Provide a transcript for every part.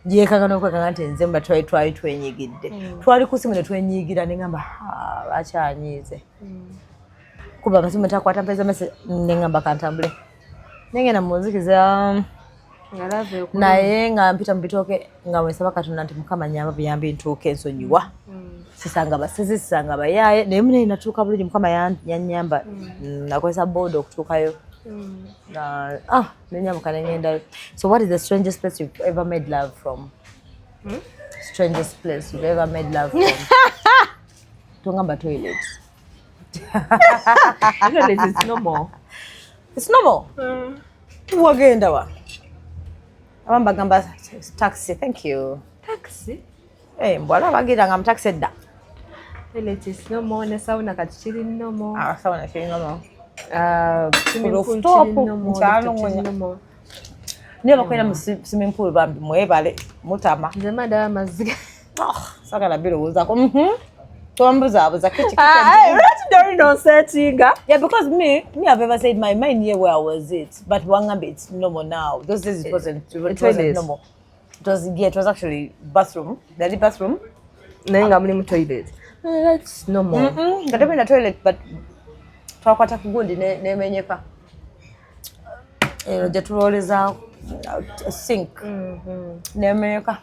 Yekanga n'okwekanga nti nze mba twali twenyigidde. Twali ku simu ne twenyigira, ne ngamba, "Ha, lwaki anyiize?" Kuba amasimu takwata, mpeeza message, ne ngamba kantambule. Nengenda mu nzikiza. Nga love ekulu. Naye nga mpita mu bitooke, nga wensaba Katonda nti Mukama nyamba buyambi ntuuke, ensonyiwa, sisanga basezi, sisanga bayaaye, naye munaye natuuka bulungi. Mukama yannyamba. Nakozesa boda okutuukayo. Nenyamuka nengendayo. So what is the strangest place you've ever made love from? Strangest place you've ever made love from? Tongamba toilet. Toilet is normal. It's normal. Wagenda wa? Abamu bagamba taxi, thank you. Taxi. Eh, mbwala bagiranga mu taxi edda. Toilet is normal, ne sauna kati kiri normal. Ah, sauna kiri normal. Ah, swimming pool Rooftop, kiri normal, nkyalo rooftop kiri ngonya. normal. Naye bakolera mu swimming pool, bambi mwebale mutama. Nze madaba amazzi. Ah, sagala birowoozaako. Tombuzaabuza kiki? Lwaki dolina onsetinga? Yeah, because me, I've ever said my mind here, where was it? But wangambe it's normal now. Those days it wasn't Toilet. normal. It was, yeah, it was actually bathroom. The bathroom. Naye nga mulimu toilet. Eh, that's normal. Nga temulina toilet, but twakwata ku gundi nemenyeka. Eno gye tulooleza sink nemenyeka.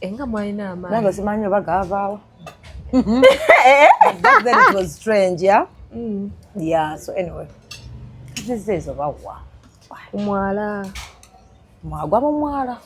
Enga mwalina amaanyi. Nange simanyi oba gaavaawo. Back then it was strange, yeah? Yeah, so anyway. These days oba wa? Ku mwala. Mwagwa mu mwala.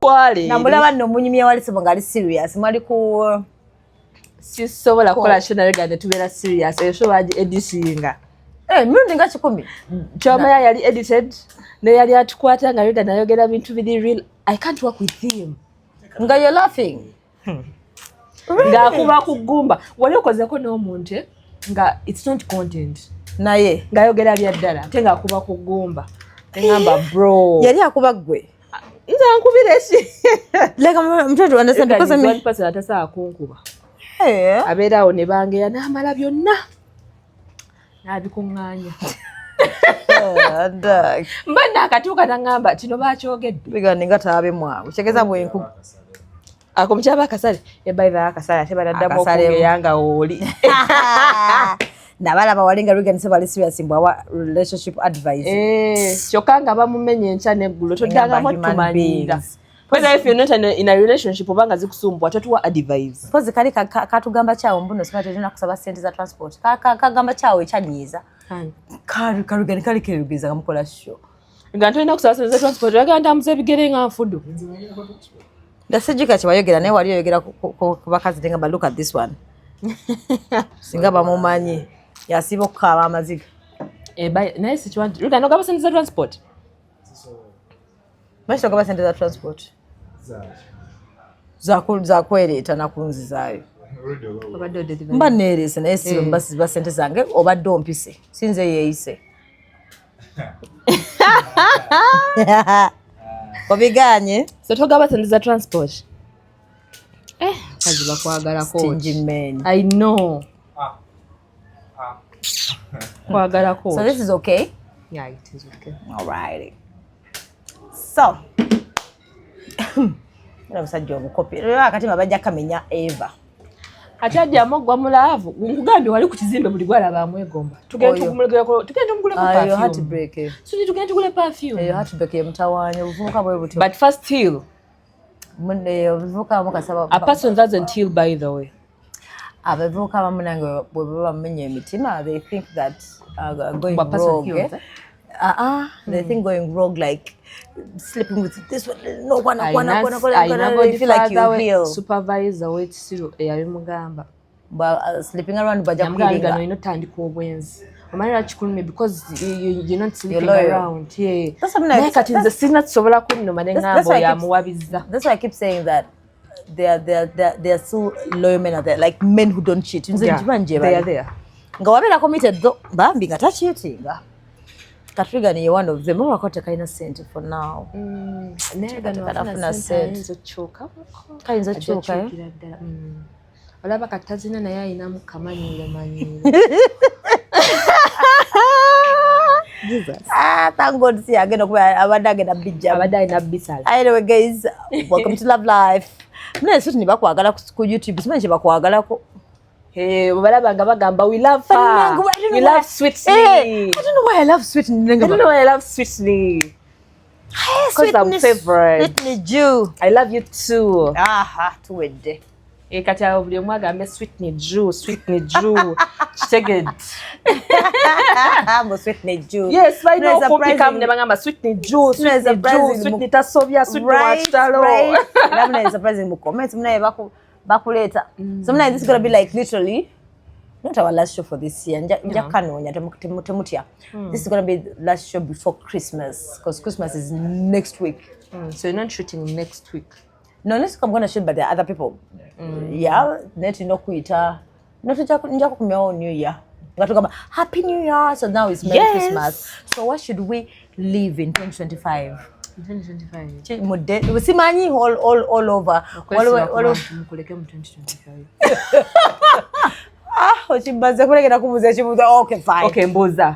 Kwali. Namulaba nno omunyumya wali sebo ng'ali serious. Mwali ku Sisobola kukola show naye nga tubeera serious. Eyo show bagi editinga. Eh, mirundi nga 100. Kyomaya yali edited, ne yali atukwata nga Rita nayogera bintu biri real. I can't work with him. Nga you're laughing. Ng'akuba ku ggumba. Wali okozeko n'omuntu, eh, nga it's not content. Naye ng'ayogera bya ddala ate ng'akuba ku ggumba. Neŋŋamba bro. Yali akuba ggwe. Nze ankubira eki? Like I'm trying to understand because I One mean person atasobola kunkuba. Eh. Abeera awo ne bangeya n'amala byonna n'abikuŋŋaanya. Mba naakatuuka naŋŋamba kino baakyogedde. Bigani nga taabe mwawe. Kitegeeza bwenku Ako mukyaba akasale ebaitha akasale ate banaddamu Akasale. okungeya nga wooli. Nabalaba wali nga Regan Sebo ali serious mbw awa relationship advice. Eh, kyokka nga bamumenya enkya neggulo toddangamu Ngamba human otumanyiira. beings. Whether if you're not in a relationship oba nga zikusumbwa, totuwa advice. Mpozi kali katugamba kyawo mbuno sima tetulina kusaba ssente za transport. Kagamba kyawo ekyanyiiza. Kali Karugani kali kerugeza nga mukola show. Nga ntolina kusaba sente za transport, oyagala ntambuza ebigere nga nfudu. Ndasijjukira kye wayogera, naye wali oyogera ku bakazi ngamba look at this one. Singa bamumanyi yasiiba okukaaba amaziga. Eh, naye sikiwa nti Rita nogaba sente za transport. Lwaki togaba sente za transport? Zakwereeta nakunzizaayo. Obadde odeliver. Mba neereese, naye si mba siba sente zange, obadde ompise, sinze yeeyise. Obigaanye? So togaba sente za transport. Eh, kazi bakwagalako. Stingy men. I know. Kwagalako. So this is okay? Yeah, it is okay. Alrighty. So era musajja omukopi era akatima bajja kamenya Eva. Ate ajjamu ogwa mu love. Nkugambye wali ku kizimbe buli gwalaba amwegomba. Tugende Oyo. tugende tumuguleko Eyo perfume. heartbreak. Suji, tugende tugule perfume. Eyo heartbreak emutawaanya obuvubuka bwe butyo. But first heal. Obuvubuka abamu kasaba A person doesn't heal, by the way. Abavubuka abamu nange bwe baba bamenya emitima, they think that going But person rogue, heals, eh? eh? Uh-uh. They think going rogue, like sleeping with this one, no one, one, one, one, one, Alina they feel like you godfather we, heal. Supervisor w'ekisiru eyabimugamba. But sleeping around bajja Yamugamba kuhealinga. olina otandika obwenzi. Omanyi lwaki kikulumye? Because you're not sleeping You're loyal. around. Yeah. That's something I- Naye kati nze sirina kisobola kunnuma ne That's ŋŋamba why I oyo keep- amuwabizza. That's why I keep saying that there are still loyal men out there, like men who don't cheat. Nze Yeah, nkimanyi gye they bali. are there. Nga wabeera committed though, bambi nga tacheatinga. Katriga ni one of them. Oba tekalina ssente for now. Naye gano Tekanafuna afuna ssente ssente. ayinza okukyukamuko. Kayinza Ajja okukyuka, eh? kukyukira ddala. Olaba kati tazina naye ayinamu kamanyiiro manyiiro. Ah, thank God si agenda okuba abadde agenda bijja. Abadde alina bisala. Anyway guys, welcome to Love Life. Muna sisi nibakwagala ku YouTube, simanyi kye bakwagalako. Hey, balaba nga bagamba we love her. Bannange, I don't know We why- love Sweetney. Eh, I don't know why I love Sweetney. I don't know why I love Sweetney. 'Cause I'm favorite. Sweetney Jew. I love you too. Aha, tuwedde. Eh, kati awo buli omu agambe Sweetney Jew, Sweetney Jew. Kitegedde. Mbu Sweetney Jew. Yes, balina No, okumpikamu surprising- ne bagamba Sweetney Jew, Sweetney Jew, surprising Sweetney tasobya, Sweetney wa Right, kitalo. right. Era munaye surprising mu comments munaye bakuleeta. So munaye this is gonna be like literally not our last show for this year. Nja kanoonya temutya. This is gonna be the last show before Christmas because Christmas is next week. So you're not shooting next week. No, next week I'm gonna shoot, but there are other people. Yeah, naye tulina okuyita. No, nja kukumyawo New Year. Nga tugamba Happy New Year. So now it's Merry Yes. Christmas. So what should we live in 2025? 2025. Mudde simanyi all over. Waliwo Mukuleke mu 2025. Ah, okimbaze kulegera kubuuza ekibuuzo. Okay, fine. Okay, mbuuza.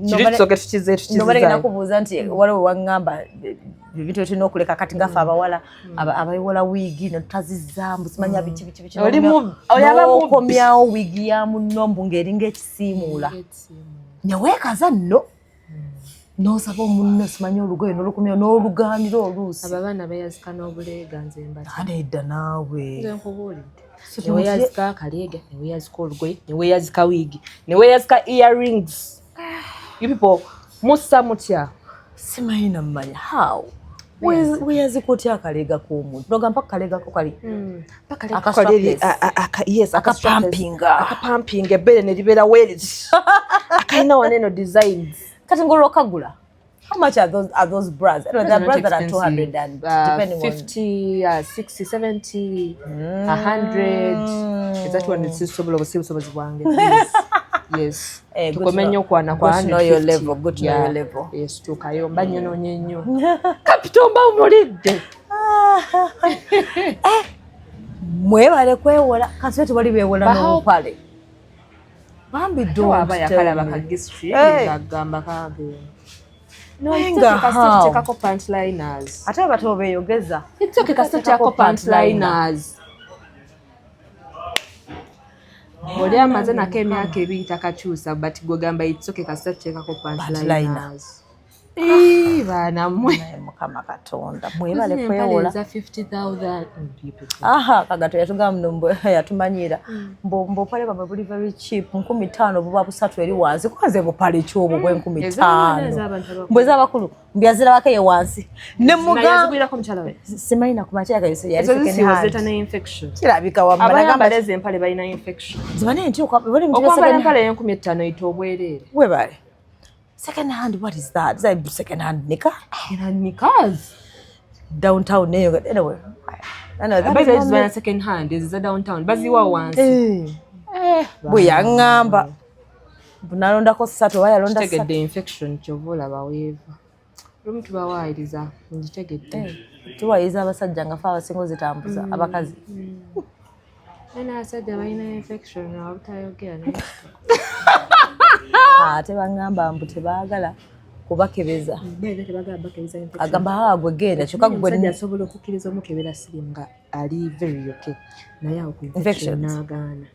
Kiri tusooke tukize Nobalekera tukizizayo. kubuuza nti waliwo waŋŋamba ebintu byetulina okuleka kati ngaffe abawala abayiwola wiigi netutazizza mbu simanya biki biki biki Oli oyo aba mubbi. n'okomyawo wiigi ya munno mbu ng'eringa ekisiimuula neweekaza nno n'osaba omunno simanyi olugoye n'olukomyawo n'olugaanira oluusi. Abo abaana beeyazika n'obuleega nze mbati. Anedda naawe. Nze nkubuulidde. So Ne weeyazika akaleega, ne weeyazika olugoye, ne weeyazika wiigi, ne weeyazika earrings. You people, mussa mutya? Simanyi nammanya how weyazika otya akaleega k'omuntu nogamba kaleegako kali Aka strapless. Yes, aka Akapampinga. Akapampinga ebbeere ne libeera weeriti. Akalina wano eno designs. Kati ng'olwokagula, how much are those bras? Anyway, there are bras that are 200 and depending on 50, 60, 70, 100. Eza 200 sisobola obusi busobozi bwange. Please. Yes. Eh, good Tukome to nnyo okwana kwa good to know your 150. level, good to know Yeah. your level. Yes, tuukayo mba nnyonoonye nnyo. Kapito mba omulidde. Mwebale kwewola kasi tewali beewola Baho- n'obupale bambi don't Aba tell yakalaba me. ka gistry Hey. ng'agamba kagenda. No, Naye it's nga okay, kasita how? tuteekako pant liners. Ate abato beeyogeza. It's okay, kasita tuteekako pant liners. Oli amaze nako emyaka ebiri takakyusa but gwe gamba it's okay kasita tuteekako pant Pant liner. liners. Ii, baana mmwe. Naye Mukama Katonda mwebale Zino empale kwewola. eza 50,000. You people. Aha, Kagato yatugamba mno mbu yatumanyira mbu mbu obupale bwabwe buli very cheap 5,000 buba 3 eri wansi kubanze bupale ki obwo bw'enkumi Ez'abaana, ttaano ez'abantu abakulu. Mbu ez'abakulu mbu yazirabako eyo wansi ne Naye mugamba yazigwirako mukyala we. Simanyi nakumakya yali Ezo second zisiiwa hand. zireeta ne infection. Kirabika wamma Abayambala nagamba ezo empale balina infection. zibane nti bali mu Okwambala second empale y'enkumi ttaano yita obwereere. Webale second hand, what is that? Is that second hand nika Era knickers. Downtown eyo? Anyway, anyway, that By is the way, not me. zibana second hand ezo eza downtown baziwa wansi. Eh. Eh, Bwe yaŋŋamba mbu nalondako ssatu oba yalonda ssatu. Kitegedde infection kyova olaba weeva. Olumu tubawaayiriza ngitegedde. Tuwayiza abasajja nga fe abasinga ozitambuza abakazi. Naye n'abasajja balina infection abutayogera naye. Ate baŋŋamba mbu tebaagala kubakebeza. Beera tebagala bakebeza infection. Agamba haa gwe genda kyokka gwe Omusajja asobola okukkiriza omukebera sirimu nga ali very okay naye awo ku infection Infections. n'agaana.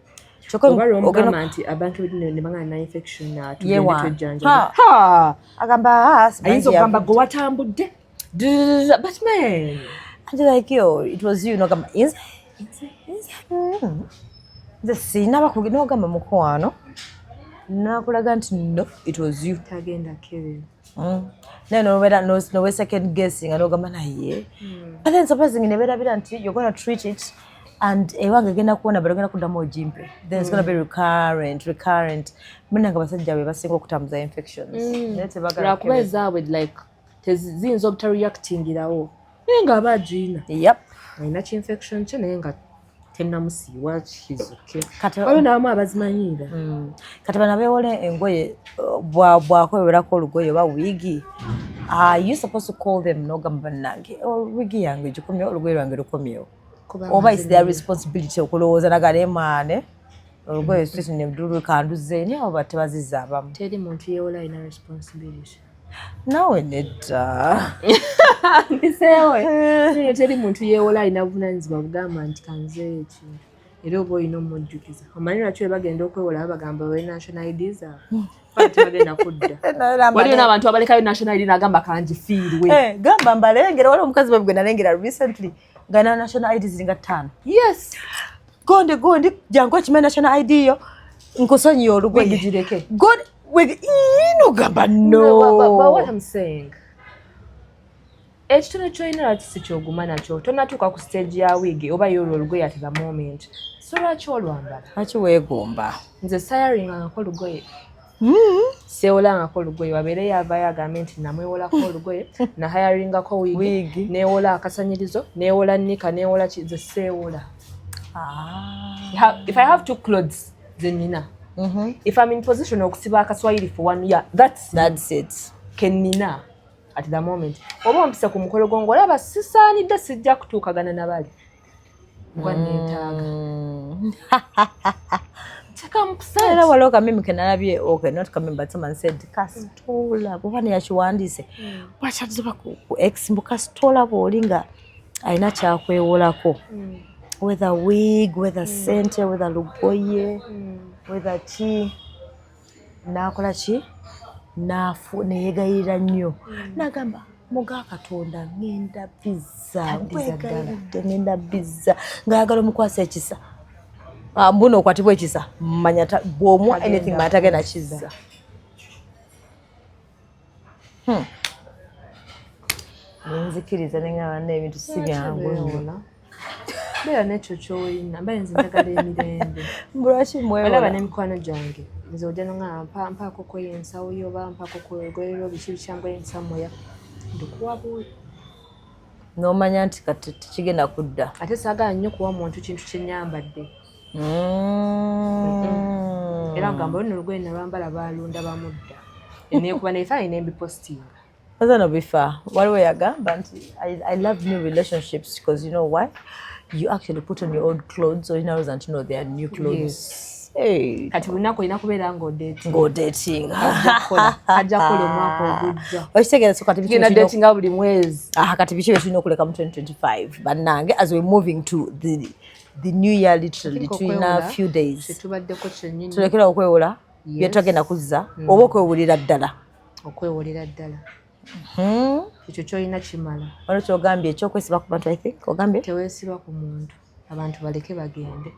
Kyokka Oba lwomugamba ogenda nti abantu ne bagamba na infection tugende Yewa. twejjanjabe. Ha. Ha! Agamba haa simanyi Ayinza okugamba gwe watambudde. But man. And like yo, it was you. Nogamba nze nze nze siinaba nogamba mukwano nakulaga nti no, it was you. Tagenda Kevin. Naye nobeera nowe second guessing nga nogamba naye, but then surprisingly nebeerabira nti you're gonna treat it. And ewange egenda kuwona, but ogenda kuddamu ogimpe, then it's gonna be recurrent, recurrent. Munange, abasajja be basinga okutambuza infections, naye tebagala. Lwakuba ezaabwe like ziyinza obutareactingirawo, naye ng'aba agiyina. Alina kinfection kye, naye nga tennamusiiwa, he's okay. Waliwo n'abamu abazimanyiira. Kati bano abeewola engoye, bwakwewerako olugoye oba wiigi, are you supposed to call them n'ogamba, "Bannange, wiigi yange gikomyewo, olugoye lwange lukomyewo," oba is their responsibility okulowooza nagale maane olugoye switi nekanduze ni abo tebazizza abamu? Teri muntu yeewola alina responsibility. Naawe nedda. Mpiseewe. Naye teri muntu yeewola alina buvunanyizibwa bugamba nti kanzeeyo ekintu, era oba olina omujjukiza. Omanyi lwaki? Bagenda okwewola babagamba bawe national ID zaabwe, tebagenda kudda. Waliyo n'abantu abalekayo national ID n'agamba kangifiirwe. Eh, gamba mbalengera, waliwo omukazi bwe gwe nalengera recently nga na national ID ziringa ttaano. Gondi gondi, jangu okime national ID yo, nkusonyiye olugoye. Wigi gireke. Gondi wigi ino, gamba no. But what I'm saying, ekitono kyolina lwaki si kyoguma nakyo? Tonatuuka ku stage ya wiigi oba yolwo olugoye at the moment, so lwaki olwambala? Lwaki weegomba? Nze sayaringangako olugoye, seewolangako olugoye. Wabeereyo avaayo agambe nti namwewolako olugoye, nahayaringako wiigi, Wiigi. neewola akasanyirizo, neewola nika, neewola ki. Nze seewola. If I have two clothes ze nnina, if I'm in position okusiba akaswayiri for one year, that's That's it. Kenina at the moment. Oba ompise ku mukolo gwo ng'olaba sisaanidde, sijja kutuukagana na bali gwa neetaaga, tekamu Era waliwo kamimi ke nalabye, okay, not kamimi, but someone said kasitola bwoba neyakiwandiise lwaki ku X, mbu kasitola bw'oli nga alina kyakwewolako, whether wig, whether sente, whether lugoye, whether ki, n'akola ki, n'afu neyegayirira nnyo n'agamba, "Muga Katonda, ŋŋenda bizza." Taddiza ddala. Nkwegayiridde, ŋŋenda bizza, ng'ayagala omukwasa ekisa. Ah, mbuno okwatibwa ekisa, manya bw'omuwa Tagenda anything, manya tagenda kizza. Nenzikiriza neŋŋamba n'ebintu si byangu nnyo. Beera n'ekyo ky'olina. Mbaye nze njagala emirembe. Lwaki Olaba mwewola? N'emikwano gyange, nze ojja noŋŋamba mpaako kweyo ensawo yo, oba mpaako kwegoyero, biki bikyangwe ensamoya, ndikuwa buwi. N'omanya nti kati tekigenda kudda. Ate saagala nnyo kuwa muntu kintu kyenyambadde. Era ngamba olino olugoye nalwambala, balunda bamudda, nekuba nebifaananyi nembipostinga. Oza no bifa. Waliwo yagamba nti I love new relationships because, you know why, you actually put on your old clothes, olina nti no, they are new clothes. Hey. Kati buli lunaku olina kubeera ng'odatinga. Ng'odatinga. Ajja kukola omwaka ogujja. Okitegeera? So kati biki tugenda bye tulina datinga buli mwezi. Ah, kati biki bye tulina okuleka mu 2025, bannange, as we're moving to the new year? Literally tulina few days. Kyetubaddeko kyennyini. Tulekera okwewola Yes. byetwagenda kuzza oba okwewulira ddala? Okwewolera ddala. Ekyo kyolina kimala. Waliwo kyogambye ekyokwesiba ku bantu, I think ogambye. Teweesiba ku muntu, abantu baleke bagende.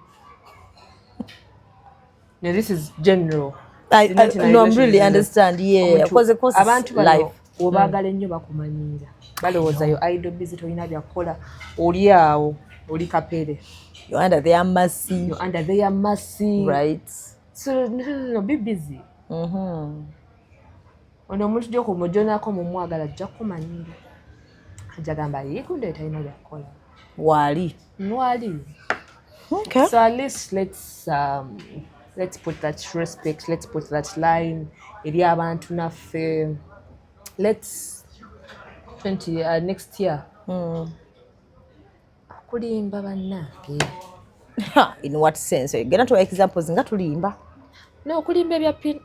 No, this is general. Not in a No, I'm really relationship. understand, yeah. 'Cause Abantu bano life. obaagala ennyo bakumanyiira, balowooza yo idle, busy, tolina byakukola, oli awo oli kapere. You're under their mercy. You're under their mercy. Right. So no, be busy. Ono omuntu gyokumujjonako mumwagala ajja kukumanyiira, ajja gamba yeegunda talina byakukola. Waali. Nwali. Okay. So at least let's put that respect, let's put that line eri abantu naffe. Let's 20 next year kulimba, bannange. Ha, in what sense? Genda tuwa examples nga tulimba. No, okulimba ebya pin.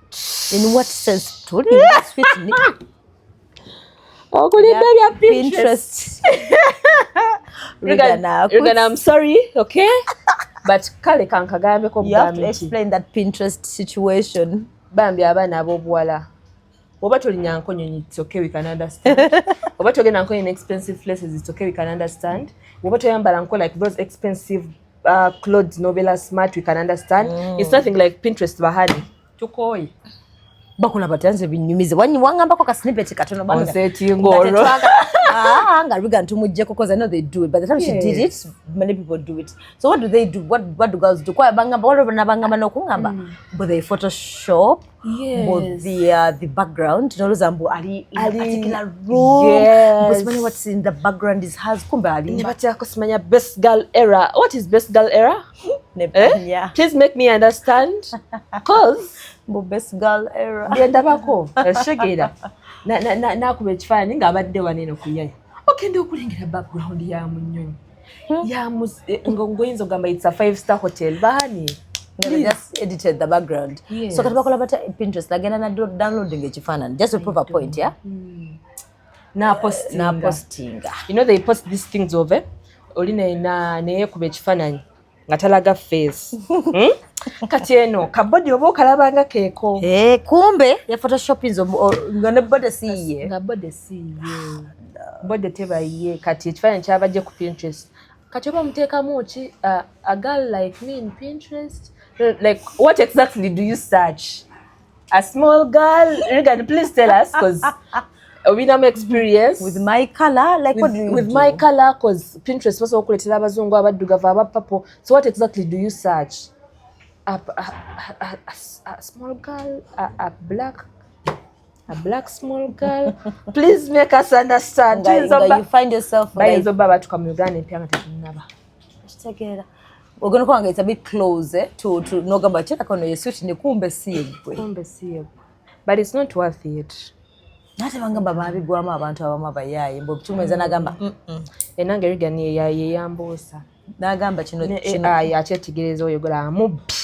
In what sense tulimba, sweet? Okulimba ebya Pinterest. Pinterest. Regan, Regan, I'm sorry, okay, but kale kankagambeko. You have to Bugambi nti explain that Pinterest situation. Bambi abaana ab'obuwala, oba tolinya nkonyonyi, it's okay, we can understand. Oba togenda nko in expensive places, it's okay, we can understand. Oba toyambala nko like those expensive clothes, nobela smart, we can understand. It's nothing like Pinterest. Bahani tukooye. Bakola batya? Nze binyumize. Wangambako ka snippet katono bambi. Onsetinga olwo. Ah, nga Regan tumuggyeko, because I know they do it. By the time she did it, many people do it. So what do they do? What do girls do? Kwa bangamba, waliwo nabangamba n'okungamba, but they Photoshop but the background, nolowooza mbu ali in a particular room. Mbu simanyi what's in the background is hers, kumbe Ne alimba. Bateekako simanya best girl era. What is best girl era? Eh? Yeah. Please make me understand, 'cause Mbu best girl era. Byendabako ekitegeera nakuba ekifaananyi ng'abadde wano eno ku yaya, ogenda okulengera background ya munyonyi ngoyinza ogamba it's a five-star hotel baani. They just edited the background. So kati bakola batya? Pinterest agenda na downloading ekifaananyi just to prove a point, yeah. Napostinga. Napostinga. You know they post these things over oli neyekuba ekifaananyi nga talaga face, Kati eno ka body oba okalabanga keeko. Eh, kumbe ya photoshopinze nga ne body si ye. Nga body si ye, body teba ye. Kati ekifaananyi kyabajje ku Pinterest, kati oba muteekamu ki, a girl like me in Pinterest? Like, what exactly do you search? A small girl? Regan, please tell us, because obinamu experience. With my color, like, what do you With do? my color, 'cause Pinterest basobola okuleetera abazungu, abaddugavu, abapapo. So what exactly do you search? A small girl, a black small girl? Please make us understand. Nga you find yourself like Bayinza obba batuka mu Uganda empya nga tetunnaba. Kitegeera ogenda okuba nga it's a bit close, eh, to nogamba kiraka ono ye suit, ne kumbe si yeggwe. Kumbe si yegwe, but it's not worth it. Naye bangamba babigwamu abantu abamu abayaaye mbu tumweza nagamba, Enange Regan yeyambuusa. Nagamba kino Ne kino. AI akyetegereza oyogola amubbi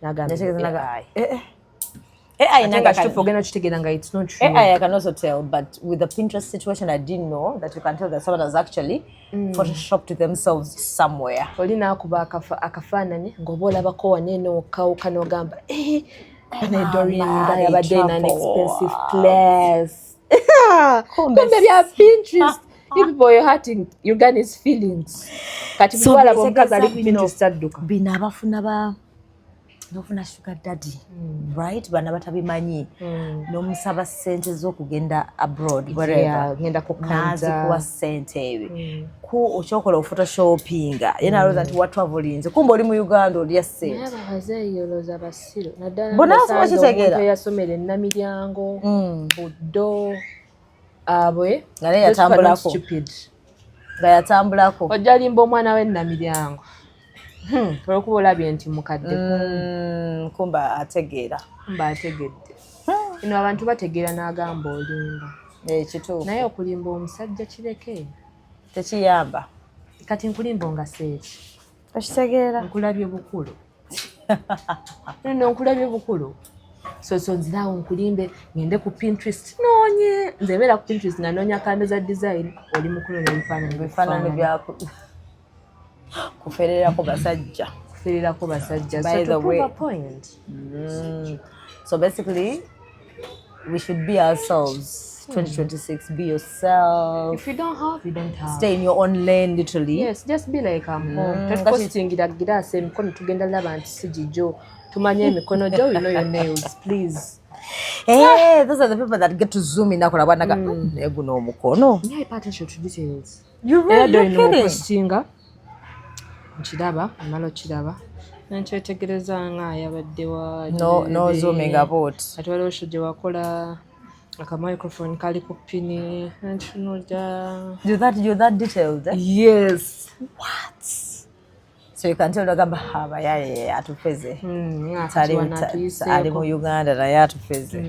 nagamba Yategeeza AI. Eh, eh. AI Ate nga nanga kituufu ogenda okitegeera nga it's not true. AI, I can also tell, but with the Pinterest situation, I didn't know that you can tell that someone has actually photoshopped themselves somewhere. Oli naakuba akafaananyi ng'oba olabako waneeno okawuka n'ogamba, "Eh, bane Doreen nga yabadde in an expensive place." Kumbe Kumbe bya Pinterest. You people, you're hurting Uganda's feelings. Kati So buli walaba omukazi ali ku bino- Pinterest adduka. Bino abafuna ba nofuna sugar daddy, right, bana batabimanyi, n'omusaba ssente z'okugenda abroad, whatever. Yeah, ngenda ku Nazikuwa ssente ebi ku okyokola ophotoshoppinga, ye nalowooza nti watravelinze, kumbe oli mu Uganda olya Naye ssente. Ababazeeyi olowooza basiru naddala Bonna ngaosanze bakitegeera. Omuntu eyasomera eNamiryango, Buddo abwe. Nga naye Those people are not yatambulako. stupid. Nga yatambulako. Ojja limba omwana w'eNamiryango, olwokuba olabye nti mukadde. Kumbe ategeera. Mba ategedde ino abantu bategeera n'agamba olimba. Ekituufu. Naye okulimba omusajja kireke. Tekiyamba. Kati nkulimba nga seeki? Okitegeera. Nkulabye bukulu nno, nkulabye bukulu. So nziraawo nkulimbe ngende ku Pinterest noonye. Nze mbeera ku Pinterest nga noonya candle za design, oli mukunoonya ebifaananyi. Ebifaananyi byaku kufererako basajja. Kufererako basajja. By So the to prove way- a point. So basically, we should be ourselves. 2026, be yourself. If you don't have, you don't have. Stay in your own lane, literally. Yes, just be like, I'm home. Tetupositingira giraasi emikono tugenda laba nti si gigyo, tumanye emikono gyo. We know your nails, please. Hey, those are the people that get to zoom in akola bwanaga, naye guno omukono. Yeah, I pay attention to details. You Era really, Doreen, you're kidding. opostinga nkiraba, omala okiraba nenkyetegereza nga ayabadde wa No zooming about. Kati waliwo show gye wakola aka microphone kali ku pini nentunuulira. You that detailed, eh? Yes. What? So you can tell nagamba abayaye atufeze. Kati Tali wano ali mu atuyiseeko. Uganda naye atufeze.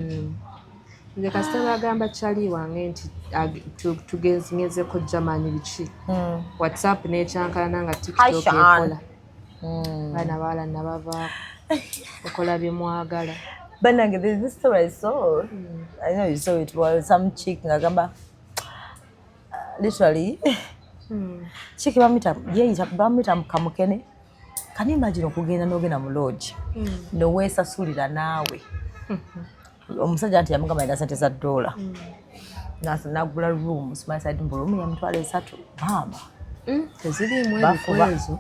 Nze kasita bagamba kyali wange nti tugezeko Germany biki, WhatsApp nekyankalana nga Hi, TikTok Sean. ekola. Baana bawala nabavaako okola bye mwagala. Banange, there's this story I saw. I know you saw it. Was some chick ngagamba, literally, chick bamita yeeyita bamita kamukene. Can you imagine okugenda n'ogenda mu lodge noweesasulira naawe omusajja nti yamugamba alina sente za dola, nagula room simanyi side mbu room ya 30,000 maama. Teziriimu Bafuba. ebikwezo.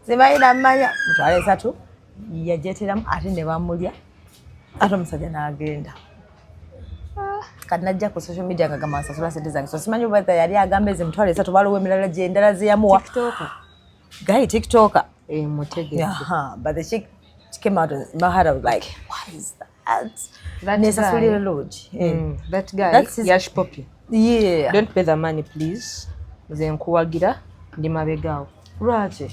Simanyi namanya 30,000 yagyeteramu ate ne bamulya ate omusajja n'agenda. Kanajja ku social media nga gamba, "Nsasula sente zange." So simanyi whether yali agamba ezi 30,000, waliwo emirala gyendala zeyamuwa. TikToker. Guy, TikToker. Eh, mutegeke. Yeah, but the chick came out and my heart, I was like, "What is that?" That Nesasulira guy. lodge. Eh. That guy. That's his- Yash Poppy. Yeah. Don't pay the money, please. Nze nkuwagira, ndi mabegaawo. Lwaki?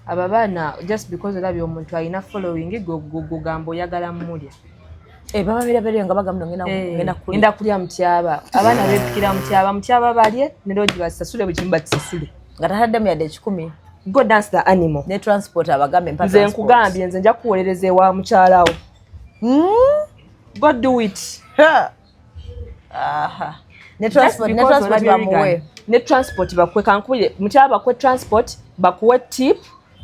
Abo abaana, just because olabye omuntu alina following, gugamba oyagala mmulya. Eh, baba birabereyo nga bagamba ngenda Eh, ngenda kulya. Ngenda kulya mutyaba. Abaana beepikira mutyaba, mutyaba balye ne lodge basasule, buli kimu bakisasule. Nga tataddemu yadde 100. Go dance the animal. Ne transport, abagambe mpa Nze transport. nkugambye, nze nja kuwolereza ewa mukyalawo. Go do it. Ha. Aha. Ne Just transport, ne because transport olabye bamuwe. Regan, ne transport bakuwe. Kankubire, mukyala bakuwe transport, bakuwe tip,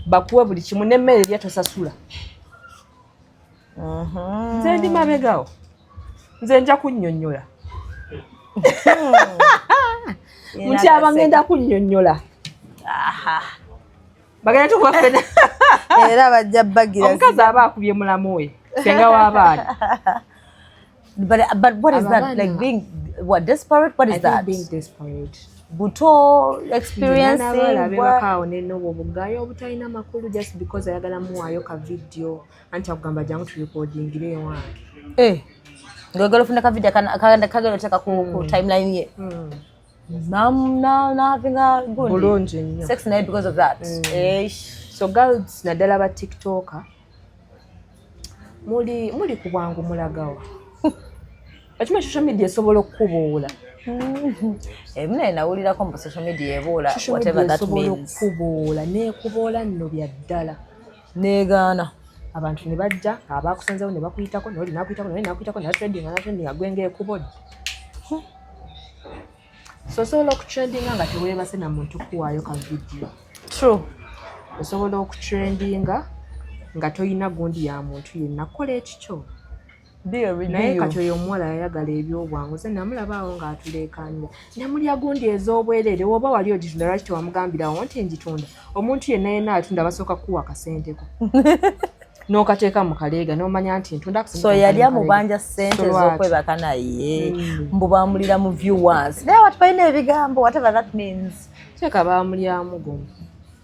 bakuwe buli kimu, n'emmere erya tosasula. Nze ndi mabegawo, nze nja kunnyonnyola mutyaba, ngenda kunnyonnyola. Bagenda tukuba ffena. Era bajja bagira. Omukazi aba akubye mulamu we, senga w'abaana. But what is that? Abaana- Like being what, desperate? What is I think that? Being desperate. Buto experiencing N'abaala what? beebakaawo nenoba obugayo obutalina makulu just because ayagala muwaayo ka video, anti akugamba, "Jangu turekodingire ewange." Eh. Ng'oyagala ofuna ka video kagenda oteeka ku timeline ye. Na having a good Bulungi nnyo. sex naye because of that. Eish. So girls, naddala ba TikToker, muli ku bwangu mulagawa. Okimanyi social media esobola okukubuula? Ebimu naye nawulirako mu social media ebuula, Social whatever media that esobola means. okukubuula, neekuboola nno bya ddala. Negaana. Abantu ne bajja abakusanzewo ne bakuyitako, noli nakuyitako, noli nakuyitako, natrendinga, natrendinga, gwe ngaekubodde. So osobola okutrendinga nga teweebase na muntu kuwaayo ka video. True. Osobola okutrendinga nga toyina gundi ya muntu yenna, kola ekikyo. Naye kati oyo omuwala yayagala ebyobwangu. Ze namulaba awo ng'atuleekaanira, namulya gundi ez'obwereere. Woba wali ogitunda, lwaki tewamugambirawo nti ngitunda? Omuntu yenna yenna atunda basooka kuwa akasenteko n'okateeka mu kaleega n'omanya nti ntunda. So yali amubanja ssente ez'okwebaka naye, mbu bamulira mu viewers, naye abantu balina ebigambo, whatever that means. Teeka bamulyamu gumu.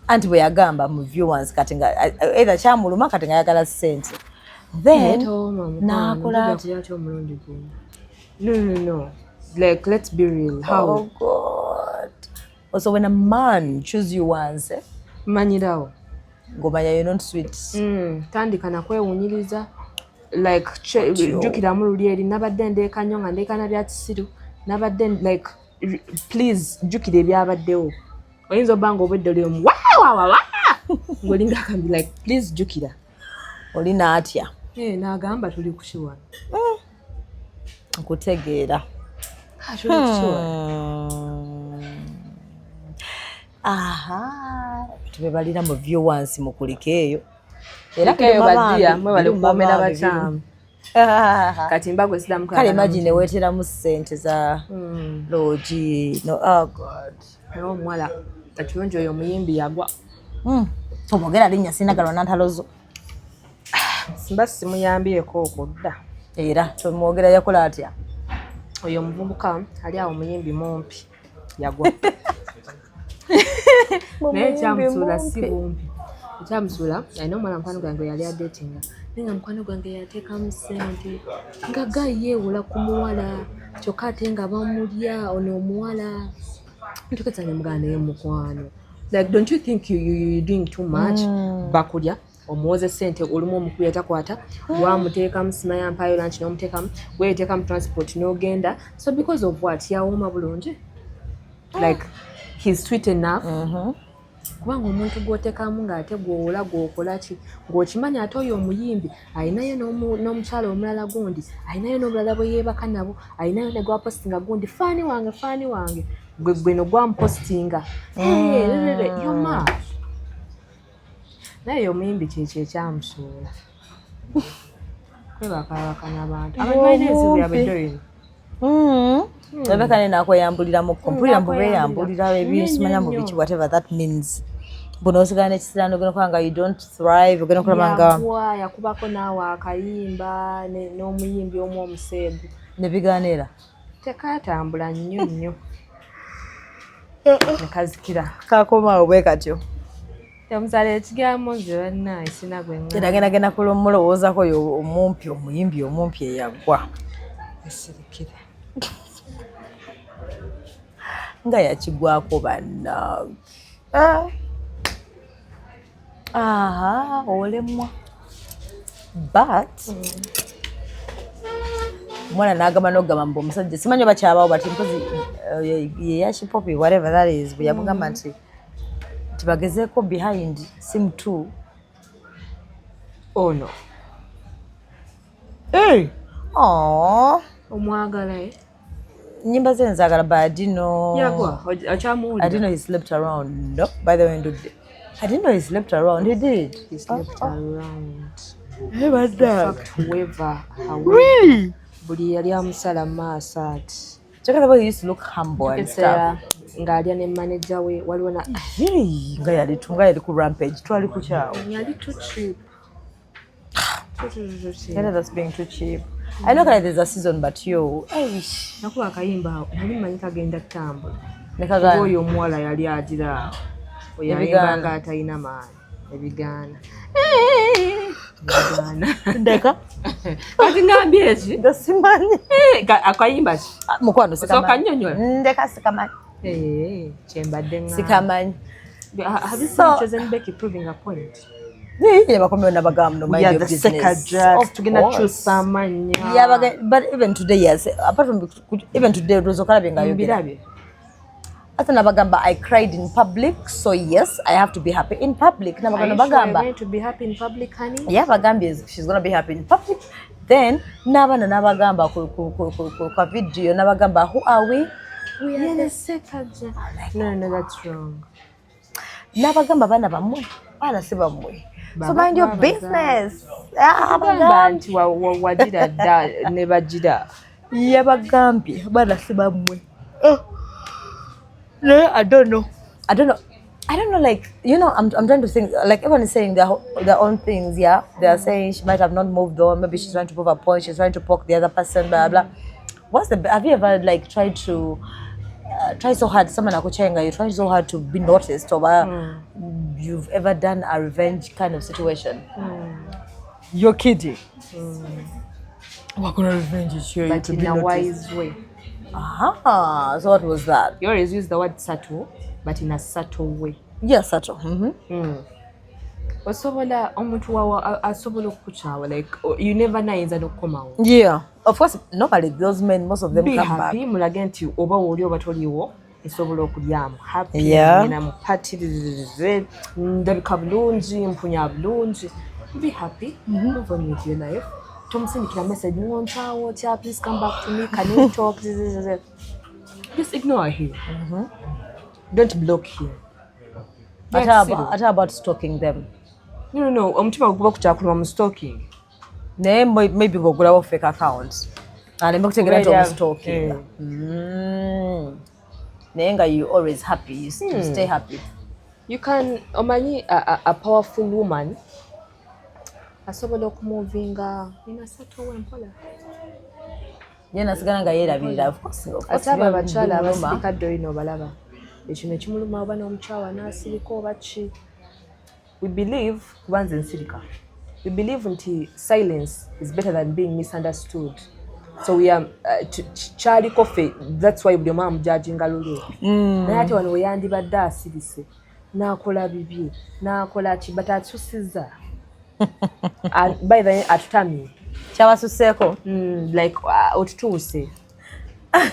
Anti bwe yagamba mu viewers, kati nga either kyamuluma, kati nga ayagala ssente, then nakola ati omulundi gumu. No, no, no, like, let's be real, how? Oh God. Also, when a man choose you once, eh? Manyirawo. Ng'omanya you're not sweet. Tandika nakwewunyiriza, like jjukiramu luli eri nabadde ndeeka nnyo nga ndeekana bya kisiru, nabadde like, please jjukira ebyabaddewo. Oyinza obba nga obwedde oli omu wawawawa ng'olinga akambi, like, please jjukira. Oli naatya. Eh, n'agamba tuli kukiwana. Nkutegeera. Ah, tuli kukiwana. Aha, tubebalira mu viewers, mukulike eyo. Era eyo badiya mwe bali kuwoomera bakyamu. Kati mba gwe sidamu. Kale imagine weeteramu ssente za lodge, no? Oh God. Era omuwala ekirungi oyo omuyimbi yagwa. Tomwogera linnya, sinagalwa nantalo zo. Mba simuyambyeko okudda. Era tomwogera. Yakola atya? Oyo omuvubuka ali awo omuyimbi mumpi yagwa, naye ekyamusuula si bumpi. Ekyamusuula, alina omuwala mukwano gwange yali adetinga, naye nga mukwano gwange yateekamu ssente, nga guy yeewola ku muwala, kyokka ate nga bamulya ono omuwala. Ntuketsa ne muganda, naye mukwano, like, don't you think you doing too much? Bakulya omuwoze sente, olumu omukubi atakwata, wamuteekamu simaya mpayo lunch, n'omuteekamu weyeteekamu transport n'ogenda. So because of what? Yawooma bulungi, like, he's sweet enough. Kubanga omuntu gw'oteekamu ng'ate gw'owola, gw'okola ki, ng'okimanyi ate oyo omuyimbi ayinayo n'omukyala omulala gundi, ayinayo n'obulala bwe yeebaka nabo, ayinayo ne gwapositinga gundi, fan wange, fan wange, gwe gweno gwamupositinga yoma. Naye oyo omuyimbi kyekyo ekyamusuula, kwebakaabakana abantu, abantu balina ebizibu byabwe doyini. Rebecca ne nakweyambuliramukko, mpulira mbu beeyambulira ebisimanya mu Nnyo, biki, whatever that means. Mbu n'osigala n'ekisiraani, ogenda okulaba nga you don't thrive, ogenda okulaba nga Yagwa, yakubako naawe akayimba n'omuyimbi omu omuseegu. Ne bigaana. Tekatambula nnyo nnyo, nekazikira. Kakomaawo bwe katyo. Omuzaala ekigambo nze bannaye sina gwe ŋŋamba. Eragendagenda kumulowoozako oyo omumpi, omuyimbi omumpi eyagwa. Esirikire. Nga yakigwako bannange. Ah. Aha, olemwa. But omwana n'agamba n'okugamba mbu omusajja simanyi oba kyabawo, but mpozi ye Hushpuppi, whatever that is, bwe yamugamba nti tibagezeeko behind sim two. Ono. Hey. Aww. Omwagala e? Nyimba ze nzagala, but I didn't know. Yagwa. I Okyamuwulira? Didn't know he slept around. No, by the way, ndudde. I didn't know he slept around. He did. He slept around. Hey, what's that? Fact, whoever, however, buli yali amusala mu maaso ati. Check out the way he used to look humble and stuff. Ekiseera ng'alya ne manager we waliwo na Yee, nga yali nga yali ku rampage, twali ku kyawo. Yali too cheap. Too, too, too, too cheap. Yeah, that's being too cheap. I know that there's a season, but yo, eish. Nakuba akayimba awo nali mmanyi kagenda kutambula. Nekagaana. Oyo omuwala yali agira awo oyo Ebigaana. ayimbanga atalina maanyi, ebigaana, ebigaana. Ndeka. Kati ngambye eki? Nga simanyi. Eh, akayimba ki? Ah, mukwano. Osooka nnyonnyola. Ndeka, sikamanyi. Eh, kyembadde ŋŋamba. Sikamanyi. Have you So- seen Chosen Becky proving a point? Ye bakomyewo nabagamba no We mind are your the business. second drugs. Of Tugenda course. kukyusa amannya. Yeah, but even today, yes, apart from even today, Rosa okalabye nga ayogera. Mbirabye. Ate nabagamba, "I cried in public, so yes, I have to be happy in public." Are Nabagamba you sure you're bagamba. going to be happy in public, honey? Yeah, bagambye she's gonna be happy in public. Then n'abaana n'abagamba ku video n'abagamba, "Who are we?" We are the second. No, that's wrong. N'abagamba baana bammwe, baana si bammwe. So Baba mind your babazaala. Business. Ah, Gamba bagambye. nti wagira dda ne bagira. Yabagambye baana si bammwe. Oh. No, I don't know. I don't know. I don't know, like, I'm trying to think, like, everyone is saying their own things, yeah? They are saying she might have not moved on, maybe she's trying to prove a point, she's trying to poke the other person, blah, blah. Have you ever, like, tried to, try so hard, someone akuchenga, you're trying so hard to be noticed, or you've ever done a revenge kind of situation? You're kidding. What kind of revenge is here? But to in be a noticed? Wise way. Aha, so what was that? You always use the word "subtle", but in a subtle way. Yes, subtle. Osobola omuntu wawa asobola okukukyawa, like, you never know, ayinza n'okukomawo. Yeah, of course. Normally, those men, most of them Be come happy, back. Mulage nti oba wooli oba toliiwo nsobola okulyamu happy. Ngenda mu party, ndabika bulungi, mpunya bulungi. Be happy, move on with your life. Tomusindikira message ngonkyawo otya, please come back to me, can we talk? Just ignore him. Don't block him. Ate about stalking them? No, omutima guba kukyakuluma mu stalking. Naye maybe ng'ogulawo fake account aleme kutegeera nti omustalking. Naye nga you always happy, you stay happy. You can, omanyi a powerful woman asobola okumuvinga inasatowe mpola. Ye nasigala nga yeerabirira, of course, of course. Ate abo abakyala Bimuluma. Abasirika ddoyina obalaba ekino ekimuluma oba n'omukyawa n'asirika oba ki. We believe, kuba nze nsirika, we believe nti silence is better than being misunderstood. So we are kyaliko ffe, that's why buli omu amujajinga lulwe. Naye ate wano weyandibadde asirise n'akola bibye n'akola ki, but atusiza. By the way, atutamye. Kyabasuseeko. Like otutuuse.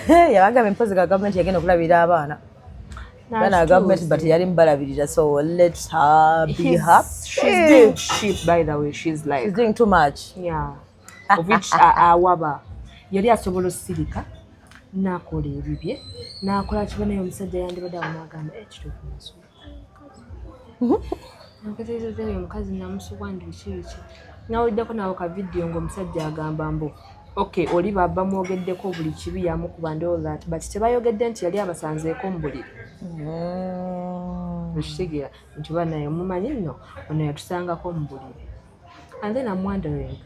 Yabagamba empozi ga gavumenti yagenda okulabirira abaana baana gavumenti, but yali mubalabirira, so let her be happy. She's doing cheap, by the way. She's like She's doing too much. Yeah, of which awaba yali asobola osirika n'akola ebibye n'akola kiba, naye omusajja yandibadde awo n'agamba, "Eh, kituufu nasuba oyo omukazi namusubwa ndi biki biki." Nawuliddeko nawo ka vidiyo ng'omusajja agamba mbu okay, oli baba mwogeddeko buli kibi, yamukuba and all that, but tebayogedde nti yali abasanzeeko mu buliri. Okitegeera nti banaye mumanyi nno ono yatusangako mu buliri. And then I'm wondering,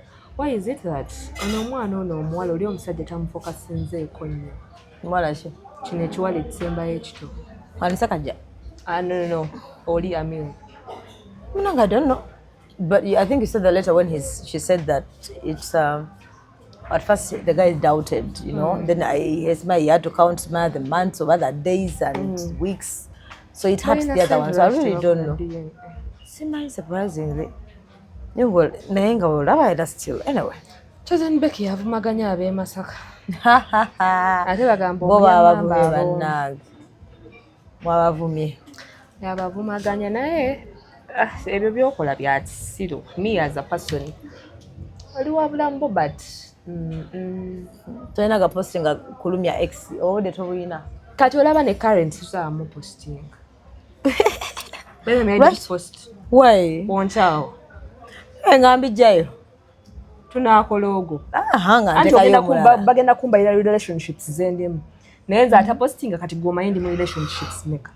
Why is it that ono omwana ono omuwala oli omusajja tamufokasinzeeko nnyo? Muwala ki? Kino ekiwala ekisembayo ekito. Anisa Kajja? Ah, no, oli Amil. Munange, I don't know, but I think you said the letter when she said that it's at first the guy doubted. Then he had to count the months of other days and weeks, so it hurts the other one. So I really don't know. Simanyi, surprisingly. Naye nga olaba era still, anyway. Chosen Becky yavumaganya ab'e Masaka, ate bagamba bo omuyamamba babavumye. abo. Bannange, mwabavumye. Yabavumaganya, naye ah, ebyo byokola bya kisiru. Me as a person, oli wa bulamu bwo, but Tolina gapostinga kulumya ex, obudde tobulina. Kati olaba ne current tusaamu posting. Right. Post Why? Wonkyawo. Nga mbijjayo. Tunaakola ogwo. Aha, nga Anti ntekayo ogenda omulala. Bagenda kumbalira relationships zendimu, naye nze atapostinga, kati gwomanyi ndi mu relationships meka?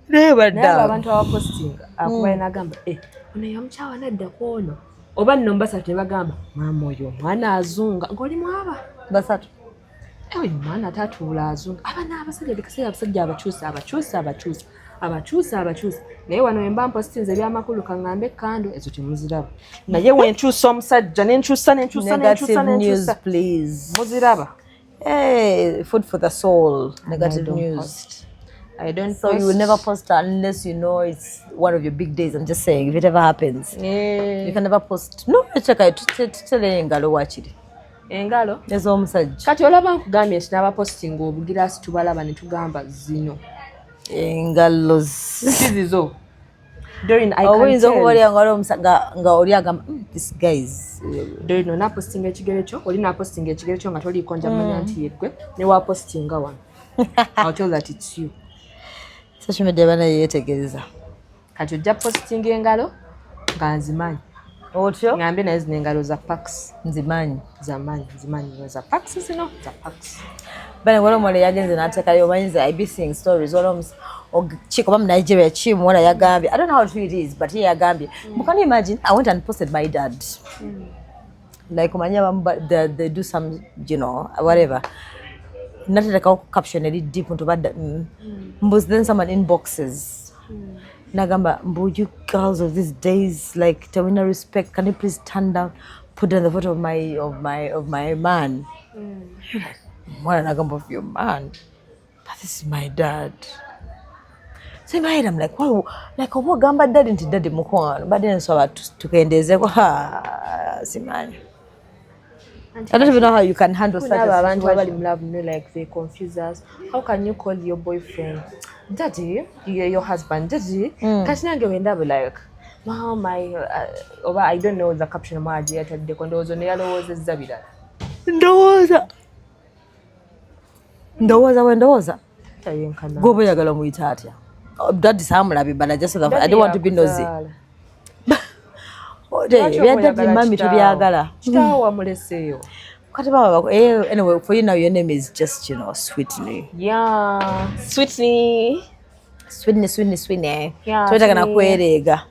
Naye Naye abo badda abantu abapostinga akubaye nagamba, "Eh, ono yamukyawa nadda ku ono," oba nno mbasatu ne bagamba, "Maama, oyo omwana azunga," ng'oli mwaba. Basatu. Eh, oyo omwana tatuula, azunga. Aba n'abasajja buli kaseera, abasajja abakyusa, abakyusa, abakyusa, abakyusa, abakyusa. Naye wano wemba mpositinze ebyamakulu, kaŋŋambe kando ezo temuziraba, naye wenkyusa omusajja nenkyusa, nenkyusa, nenkyusa, Negative news, nenkyusa, please. Muziraba. Hey, food for the soul, negative I don't news. Post. I don't So you will never post unless you know it's one of your big days. I'm just saying, if it ever happens, Eh, you can never post. No, cheka tutele engalo wakiri Engalo. Ez'omusajja. Kati olaba nkugambye nti n'abapositinga obugiraasi tubalaba ne tugamba zino Engalo. Si zizo. Doreen, I can Oyinza okuba tell. oli nga oli nga oli agamba, "This guy is Doreen, onaapositinga ekigere kyo, oli naapositinga ekigere kyo nga toliiko, nja manya nti yeggwe. Ne wapositinga wano, I'll tell that it's you. Social media bana yeetegereza. Kati ojja positinga engalo nga nzimanyi. Otyo. Ngambe naye zino engalo za Pax. Nzimanyi. Zamanyi, nzimanyi zino za Pax, zino za Pax. Bane, waliwo omuwala yagenze n'ateekayo, omanyi I be seeing stories, waliwo ki oba mu Nigeria ki, omuwala yagambye, I don't know how true it is, but ye yagambye, mm. Can you imagine, I went and posted my dad. Like omanyi abamu they do some whatever, naterekawo caption eri deep nti oba mbu then someone inboxes nagamba mbu, "You girls of these days, like tewina respect. Can you please turn down, put down the photo of my man?" Mwana nagamba, "Of your man? But this is my dad." So in my head I'm like, wow, like oba ogamba daddy nti daddy mukwano, badde nsaba tukendeezeko. Ha, simanyi. I don't even know how you can handle such N'abo a abantu abali situation. Mu love, no, like they confuse us. How can you call your boyfriend daddy, your husband daddy? Kati nange wendaba like, wow, my oba I don't know the caption mwaji yataddeko, ndowooza neyalowoozezza birala. Ndowooza bwe ndowooza. Tayenkana. Gwoba oyagala omuyita atya? Oh, daddy saamulabe, but I just thought I don't want to be nosy. Ebya daddy, mummy tobyagala. Kitaawo wamuleseeyo. Kati baba anyway, for you now your name is just Sweetney. Yeah, Sweetney. Sweetney, Sweetney, Sweetney. Yeah, Twetaaga Sweetney. nakwereega.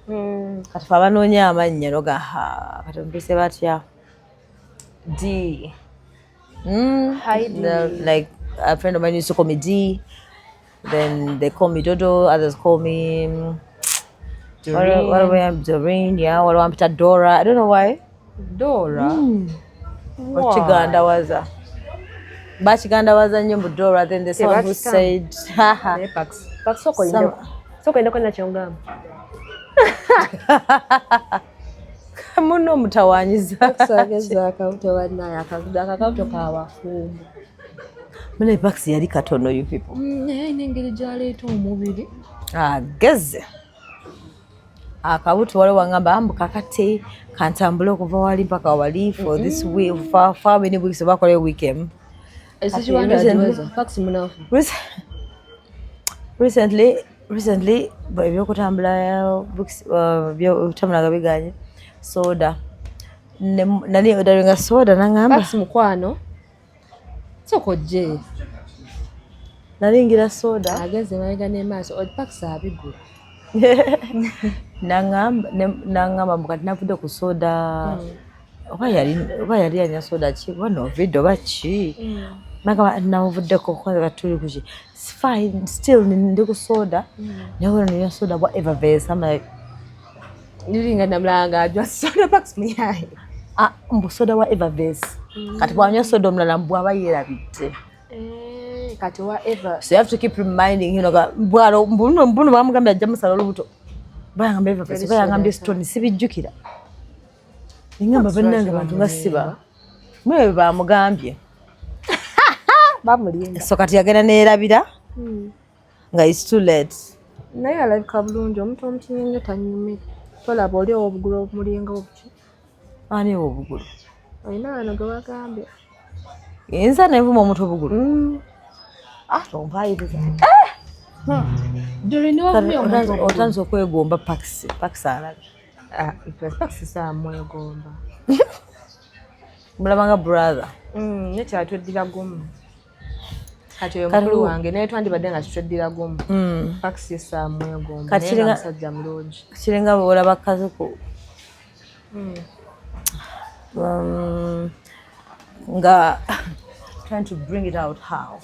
Kati fe abanoonya amannya noga, ha, kati mpise batya? D. Hi, D. Like a friend of mine used to call me D, then they call me Dodo, others call me Doreen. What Doreen, yeah. Waliwo ampita Dora. I don't know why. Dora. Okigandawaza, bakigandawaza nnyo mu Dora. Then there's someone who Tebakitamu. said, haha. Naye Pax. Pax, sooka oyindeko. Sooka oyindeko nakyongamba. Muno omutawanyiza. Pax ageza akabuto, bannaye, akakabuto kabafumbo. Mune Pax yali katono, you people. Naye alina engeri gy'aleeta omubiri. Ageze akabuto, waliwo wangamba ambu kakati kantambule okuva wali mpaka wali for this week, for how many weeks, oba akole week emu. Esekiwanda agiweza. Pax munafu. Recently ebyokutambula byokutambula nga biganye, soda nali odaringa soda nangamba. Pax mukwano. Sooka ojje. Nalingira soda. Ageze mabega n'emaaso. Pax abigula. Nangamba mbu kati navudde ku soda. Oba yali anywa soda ki, oba Novida oba ki. Nagamba namuvuddeko kwanza tuli kuki. It's fine, still ndi ku soda. Naye wena ninywa soda bwa Evervess. I'm like, Niringa namulanga ajwa soda Pax muyaye. Ah, mbu soda wa Evervess. Kati bwanywa soda omulala mbu aba yeerabidde. Eh, kati wa Eva. So you have to keep reminding him nga bwalo mbuno mbuno bamugambye ajja musala olubuto. Bayangambye Evervess, bayangambye Stone, sibijjukira. Ningamba bannange bantu nga siba. Mwe bamugambye. Bamulimba. So kati yagenda neerabira nga it's too late. Naye alabika bulungi, omuntu omutini ennyo tanyumira. Tolaba oli ow'obugulu obumulinga obuki? Ani obugulu? Olina wano gwe wagambye. Nza nenvuma omuntu obugulu. Ah, tompayiriza. Doreen, wavumye omuntu obugulu. Otandise okwegomba Pax. Pax alabye. Ah, Pax saamwegomba. Mulaba nga brother. Naye kyatweddira gumu. Kati oyo Kati mukulu wange, naye twandibadde nga kitweddira gumu. Pax ye saamwegomba, Kati naye nga musajja mulungi. Kiringa bwolaba kazuku. Nga trying to bring it out how.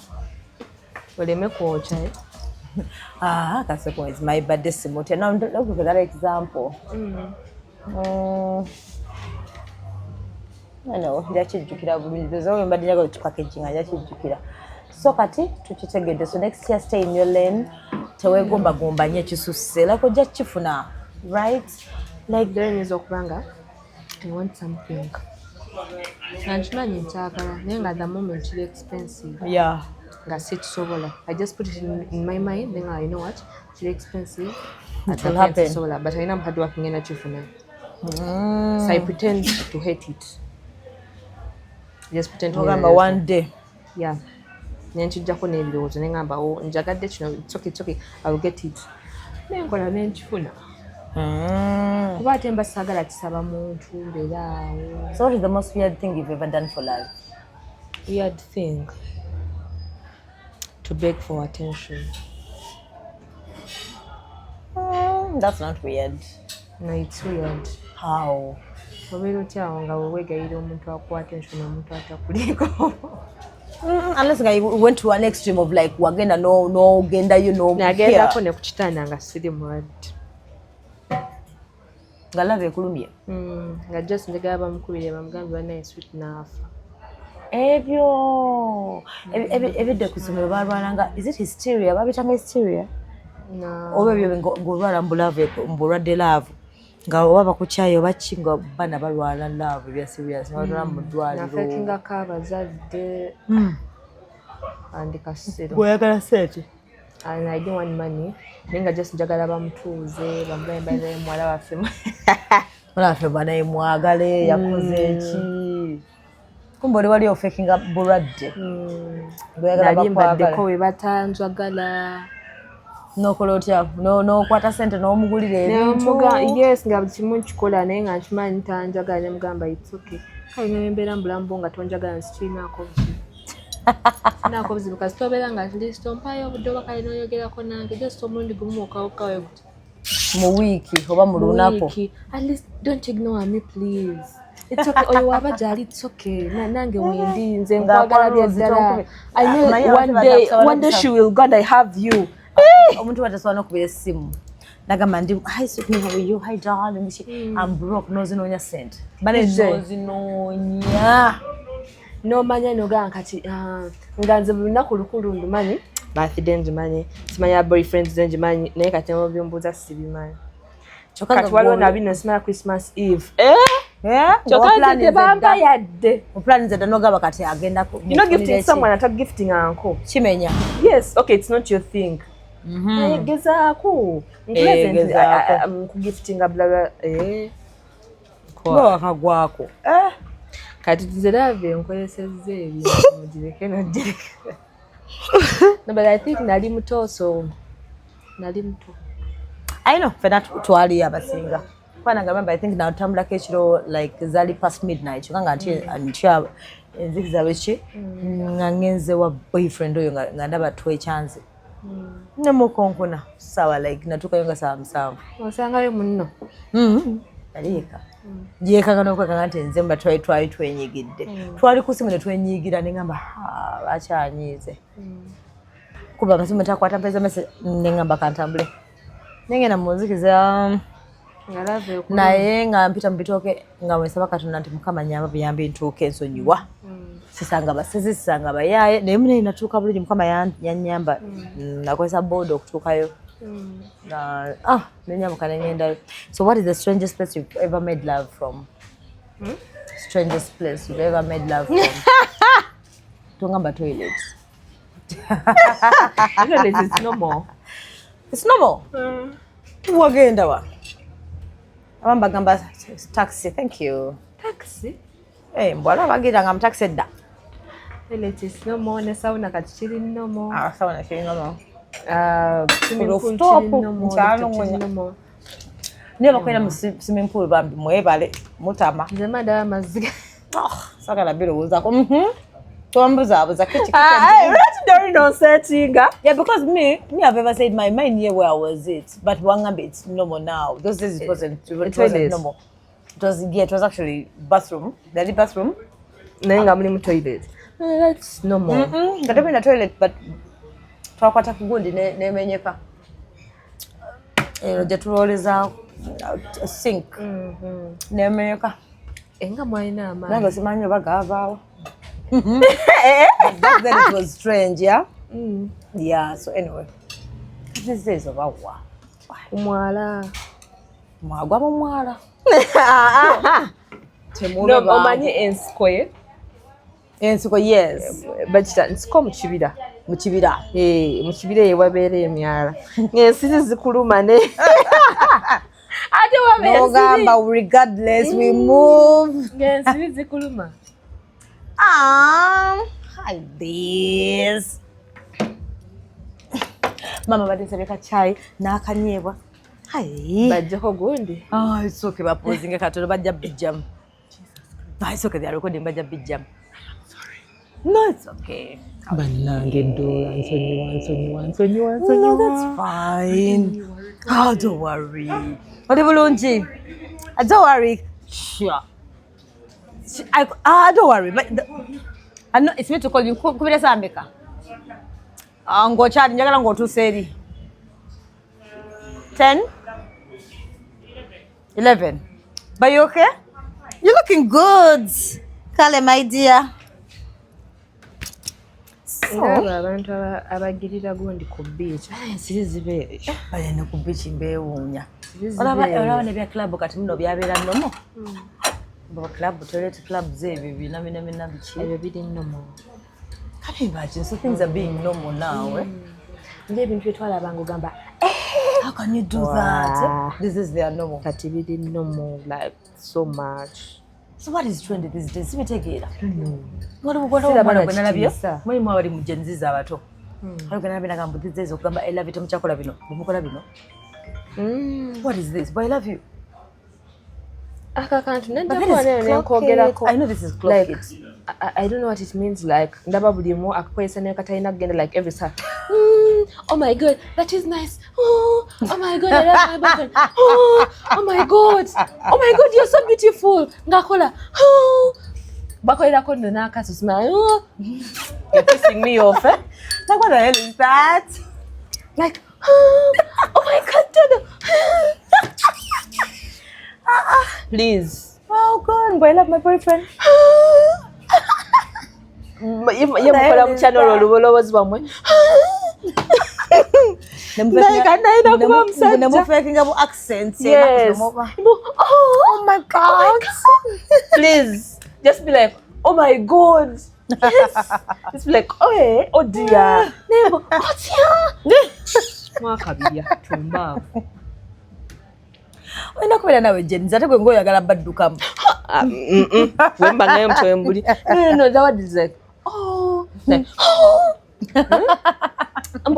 Oleme kwokya, eh? Ah, Kaseko is my birthday simutya. Now look at that example. I know, nja kijjukira bulungi. There's always mbadde njagala okipackaginga, nja kijjukira. So kati tukitegedde. So next year stay in your lane. Teweegombagomba nnyo ekisusse. Like ojja kukifuna, right? Like Dore nyinza okuba nga I want something nga nkimanyi nkyagala, naye nga the moment kiri expensive, nga sikisobola. I just put it in my mind, then you know what, kiri expensive. It will happen. Sisobola, but alina hard work, ngenda kifuna. So I pretend to hate it, just pretend to hate Ogamba it. One day. Yeah, nenkijjako n'ebirowoozo neŋŋamba, "Oh, njagadde kino, it's okay, it's okay, I will get it." Nenkola nenkifuna. Kuba ate mba saagala kisaba muntu, mbeera awo. So what is the most weird thing you've ever done for love? Weird thing, to beg for attention. That's not weird. No, it's weird. How? Obeera otyawo nga weweegayira omuntu akuwa attention, omuntu atakuliko? Unless nga you went to an extreme of like wagenda no nogendayo no Nagendako ne ku kitanda nga siri mulwadde. Nga love ekulumye. Nga just njagala bamukubire bamugambe, "Bannaye, Sweet naafa." Ebyo ebidde ku ssomero balwalanga, is it hysteria? Babitanga hysteria? No. Oba ebyo ng'olwala mbu love, mbu olwadde love, nga oba bakukyaye oba ki, nga baana balwala love ebya serious nabatwala mu ddwaliro. Nafekingako abazadde andi kasiro. Bweyagala sente. And I didn't want money, naye nga just njagala bamutuuze bamugambe, "Banaye, muwala waffe." Muwala waffe, banaye, mwagale yakoze eki. Kumbe oli wali ofekinga bulwadde ng'oyagala Nali mbaddeko bakwagala. We batanjagala. Nokola otya? N'okwata sente n'omugulira ebintu? Yes, nga buli kimu nkikola, naye nga nkimanyi tanjagala. Nemugamba, "It's okay." Kale nembeera mu bulamu bwo nga tonjagala, nsikirinaako buzibu, sinaako buzibu, kasita obeera nga at least ompaayo obudde, oba kale noyogerako nange just omulundi gumu okawukawe guti mu wiiki oba mu lunaku. Wiiki. At least don't ignore me, please. It's okay. Oyo waba gyali, it's okay. Nange wendi nze nkwagala bya ddala. I know one day, one day she will go and I have you. Omuntu batasobola n'okubira essimu nagamba, "Ndi, hi sweet, how are you? Hi darling." I'm broke. Nozinoonya sente bane. Nze. Nozinoonya. Nomanya nogamba kati, ah, nga nze buli lunaku lukulu ndumanyi, birthday ngimanyi, simanya boyfriend ze ngimanyi, naye kati nebyombuuza sibimanyi. Kyokka Kati nga waliwo nabino simanya Christmas Eve, eh? Eh, Kyokka nze tebampa yadde. Oplanize dda nogamba kati agenda You know, gifting someone ata gifting anko kimenya. Yes, okay, it's not your thing, naye gezaako. Eh, gezaako. Nkugiftinga bulala, eh. Nga wakagwako. Eh. Kati nze love enkozesezza ebintu, mugireke nogireke. No, but I think nali muto, so nali muto. I know, fena twali abasinga kubanga remember, I think natambulako ekiro like zaali past midnight, kyokka nga ntya enzikiza lweki, nga ngenze wa boyfriend oyo nga ndaba twekyanze nemukonkona saawa like natuukayo nga saawa 7. Osangayo munno. Yaliika yekanga n'okwekanga nti nze mba twali twenyigidde. Twali ku simu ne twenyigira, neŋamba, "Ha, lwaki anyiize?" Kuba amasimu takwata, mpeeza message, neŋamba kantambule, nengenda mu nzikiza. Nga love ekuluma. Naye nga mpita mu bitooke, nga wensaba Katonda nti, "Mukama, nyamba buyambi ntuuke, ensonyiwa, sisanga basezi, sisanga bayaaye." Naye munaye natuuka bulungi, Mukama yannyamba. Nakozesa boda okutuukayo. Ah, nenyamuka nengendayo. So what is the strangest place you've ever made love from? Strangest place you've ever made love from? Tongamba toilet. Toilet is normal. It's normal. Wagenda wa? Abamu bagamba taxi. Thank you. Taxi. Hey, mbwala bagiranga mu taxi edda. Toilet is normal, ne sauna kati kiri normal. Ah, sauna kiri normal. Swimming pool Rooftop, kiri normal, nkyalo. Rooftop kiri Ngonya. normal. Naye bakolera mu swimming pool, bambi mwebale mutama. Nze madaba amazzi. Oh, sagala birowoozaako. Tombuzaabuza kiki? Lwaki dolina onsetinga? Yeah, because me, I've ever said my mind here, where was it? But wangamba it's normal now. Those days it wasn't. It wasn't Toilet. normal. It was, yeah, it was actually bathroom. The bathroom. Naye nga mulimu toilet. Eh, that's normal. Nga temulina toilet, but twakwata ku gundi nemenyeka. Ero gye tulooleza sink nemenyeka. Enga mwalina amaanyi. Nange simanyi oba gaavaawo. Back then it was strange, yeah? Yeah, so anyway. These days oba wa? Kumwala. Mwagwa mu mwala. No, omanyi ensiko ye? Ensiko, yes. Bakita nsiko mu kibira. Mu kibira. Eh, mu kibira eyo wabeera emyala, ng'ensiri zikuluma ne ate waba Nogamba regardless we move. Ng'ensiri zikuluma. Hi this. Mama badde ka chai n'akanyeebwa. Hi. Bajjeko gundi. Ah, it's okay, bapozinga katono, bajja bijjamu. Ah, it's okay, they are recording, bajja bijjamu. No, it's okay. Bannange eddoola, nsonyiwa, nsonyiwa, nsonyiwa. No, that's fine. Oh, don't worry. Oli bulungi. Ah, don't worry. Sure. Ah, don't worry. But I know it's me to call you. Kubira saa mmeka? Ah, ng'okyali njagala ng'otuuse eri. 10? 11. But you okay? You're looking good. Kale, my dear. So, Ndaba abantu abagirira gundi ku beach. Ah, ensiri zibeereyo. Bale ne ku beach mbeewuunya. Ensiri Olaba zibeereyo. olaba nebya club kati muno byabeera normal. Baba club, toilet clubs, ebyo bina bina bina biki. Ebyo biri normal. Can you imagine? So things are being normal now. Eh? Ngaebintu byetwalabanga ogamba How can you do that? Wow. This is their normal. Kati biri normal, like so much. So what is trendy these days? Sibitegeera. Waliwo Siraba omwana na gwe nalabye, kitiisa. mulimu abali mu Gen Zs abato. Waliwo gwe nalabye nagamba these days okugamba "I love you" temukyakola bino, bwemukola bino. What is this? But I love you. Aka kantu But that najja is kuba nayo clock nenkogerako. it. I know this is clock Like, it. I don't know what it means. Like ndaba buli omu akakozesa naye katalina kugenda, like every saa, oh my God, that is nice. Oh, oh my God, I love my boyfriend. Oh, oh my God, oh my God, you're so beautiful. Ngakola, oh. Bakolerako nno n'akaso smile. Oh. You're pissing me off, eh? Like, what the hell is that? Like, oh, oh my God, Dodo. Please. Oh God, but I love my boyfriend. Ye mukola mukyano olwo olubolobozi bwammwe. Ndabika nalina kuba musajja. Nemufakinga bu accents. Yes. Oh, Oh, my God. Please. Just be like, "Oh my God." Yes. Just be like, "Oh, eh, oh dear." Nebo, otya. Mwakabirya, tumbaavu. Olina kubeera nawe Gen Z, ate gwe ng'oyagala baddukamu. Ah, Wemba ngayo mutwe mbuli. No, that word is like, oh. Like, oh. Hmm?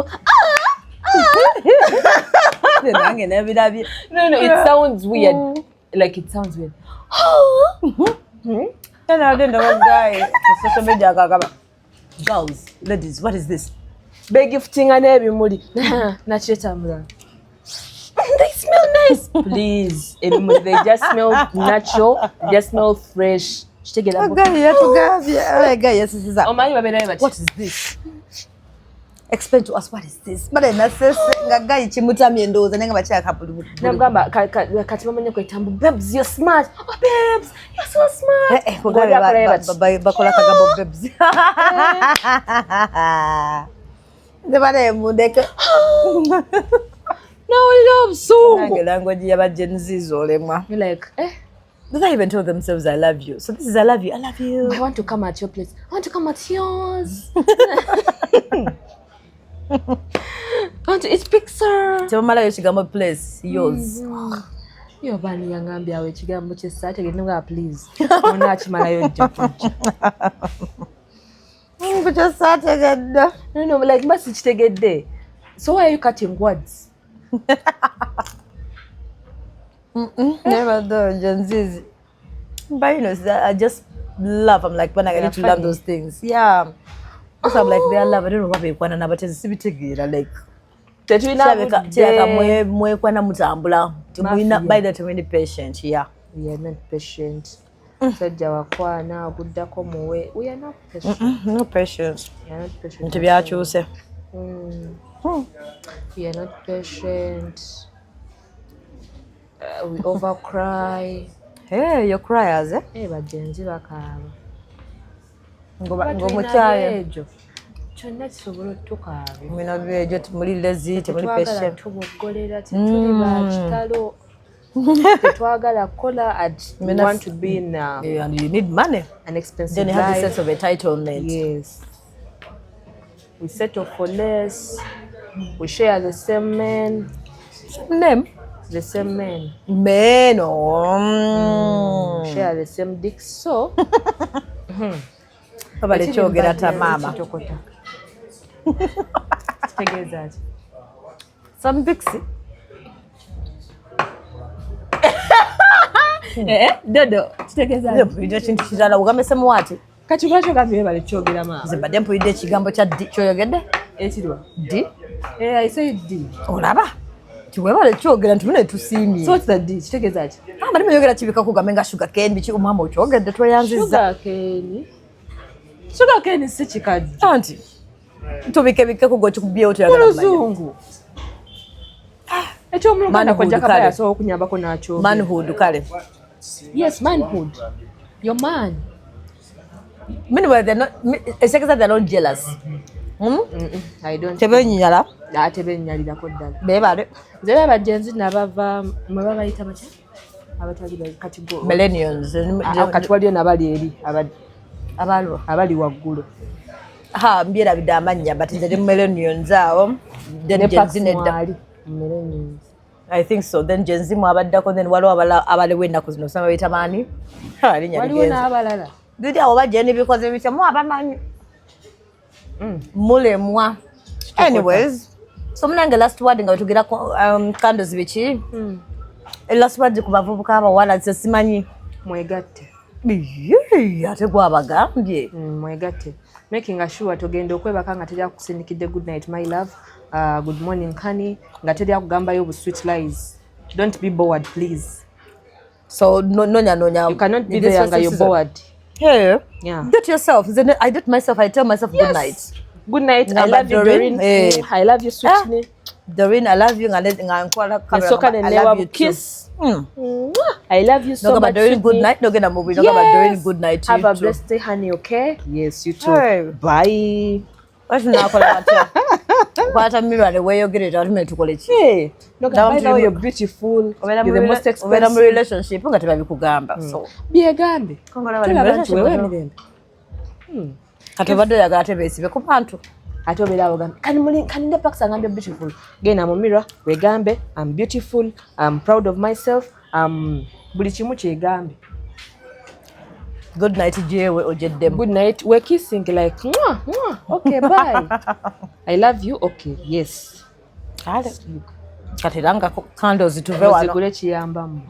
Nze nange nabirabye. No, it sounds weird. Like, it sounds weird. Oh. Hmm? Nabadde ndaba guy ku social media akagamba, "Girls, ladies, what is this?" Begiftinga n'ebimuli. Nakireeta mulala. They smell nice. Girls, please, ebimuli, they just smell natural, they just smell fresh. Kitegeera? Guy yatugambye, guy yasisiza. Omanyi babeerayo bati. What is this? Explain to us, what is this? Bale nasese nga guy kimutamye, ndowooza naye nga bakyaka buli. Nagamba kati bamanyi kwetamba, "Babes, you're smart. Oh babes, you're so smart." Eh, eh, Ng'oli akolayo bati. Bakola kagambo babes. Nze bale mundeke. Nawulira obusungu. Nange language y'aba Gen Zs olemwa. You're like, eh. Do they even tell themselves "I love you"? So this is "I love you, I love you." I want to come at your place. I want to come at yours. I want to eat pizza. Tebamalayo ekigambo place, yours. Yo baani yangambye awo ekigambo kyesaategedde nga please onaakimalayo ojja kujja. Kukyo saategedde. No, like mba sikitegedde, so why are you cutting words? Never though, Gen Zs. But I just love. I'm like, when I They're need to learn funny. Those things. Yeah. Also, I'm like, they are love. I don't know what bekwana nabatezi sibitegeera, like Tetulina kirabika budde. Kirabika mwekwana mutambula. Temulina Mafia. By the temuli patient, yeah. We are not patient. Musajja wakwana oguddako muwe. We are not patient. No patience. We are not patient. Nti byakyuse. We are not patient. We overcry. Hey, you're criers, eh? Eh, ba Gen Z bakaaba. Ng'omukyaye. Egyo kyonna kisobola otukaabya. Mulina byejo, temuli lazy, temuli Tetwagala patient. Tuboggolera, tetuli ba kitalo, tetwagala kukola and we want to be in a, Yeah, and you need money. An expensive Then you have the life. sense of entitlement. Yes, we settle for less. We share the same men. Name? The same men. Men. Oh. We share the same dick, so Babale kyogera ta maama. Kitokota kitegeeza ki? Some dicks. Eh, dodo kitegeeza ki? Mpulidde kintu kirala ogambe semuwaati. Kati lwaki ogambye bale kyogera maama? Nze mbadde mpulidde ekigambo kya d kyoyogedde. Ekirwa? D. Eh, I say D. Olaba tiwebale kyogera nti mune tusiimye. So what's the D? Kitegeeza ki? Amba nimuyogera kibika kugambe nga sugar cane biki omwama okyogedde tweyanzizza. Sugar cane. Sugar cane si kikajjo. Anti tubikebike kugo kikubyewo toyagala kumanya. Oluzungu. Ekyomuluganda Manhood kojja kale. kabaya asobola okunyambako n'akyogera. Manhood kale. Yes, manhood. Your man. Meanwhile, they're not, ekitegeeza they're not jealous. I don't. Tebenyinyala. Ate bennyalirako ddala. Bebale. Nze era ba Gen Z nabava mwe babayita batya? Abatali kati go. Millennials. Ah, kati waliyo nabali eri Abalwa. Abali waggulu. Ha, mbyerabidde amannya, but nze ndi millennials awo. Then Ne Gen Pax Z nedda. mwali millennials. I think so. Then Gen Z mwabaddako, then waliwo abaliwo ennaku zino osanga bayita baani? Ha, erinnya Waliwo ligenze. n'abalala. Biri awo bajja n'ebikoze bitya mu abamanyi. Mulemwa. Anyways, so munange last word nga wetugira ku candles biki? Last word ku bavubuka abawala nze simanyi. Mwegatte. Yee, ate gwabagambye. Mwegatte. Making sure togenda okwebaka nga teri akusindikidde "Good night, my love," "Good morning, honey," nga teri akugambayo bu sweet lies. Don't be bored, please. So no, nonya nonya. You cannot be In this there nga festive you're season. Bored. Hey. Yeah. Date yourself. Nze I date myself. I tell myself good night. Good night, I Ngamba love you, Doreen, Doreen. eh. I love you, sweetney. Doreen, I love you. Nga nkwala camera. Nesooka Ngamba, I nenewa love you too. kiss. I love you so Nogamba much, Doreen good sweetney. night. Nogenda mu buli. Nogamba Doreen good night to Have you a too. blessed day, honey, okay? Yes, you too. Hey. Bye. Lwaki naakola batya? Kwata mirror ne weeyogerera ate tukole ki? Hey, no, Ndaba by now you're beautiful. Obeera You're the most obeera mu expensive. relationship nga tebabikugamba. So Byegambe. Kongola bali mu Tolaba nti relationship wewe batyo. emirembe. Kati obadde oyagala ate beesibe ku bantu. Ate obeera awo ogambe kani muli kani ne Pax angambye beautiful. Genda mu mirror wegambe, "I'm beautiful, I'm proud of myself," buli kimu kyegambe. Good night gyewe ogyeddemu. Good night, we're kissing like mwah, mwah. Okay, bye. I love you. Okay, yes. Kale. Kati era nga candles tuve wano. Muzigule kiyambamu.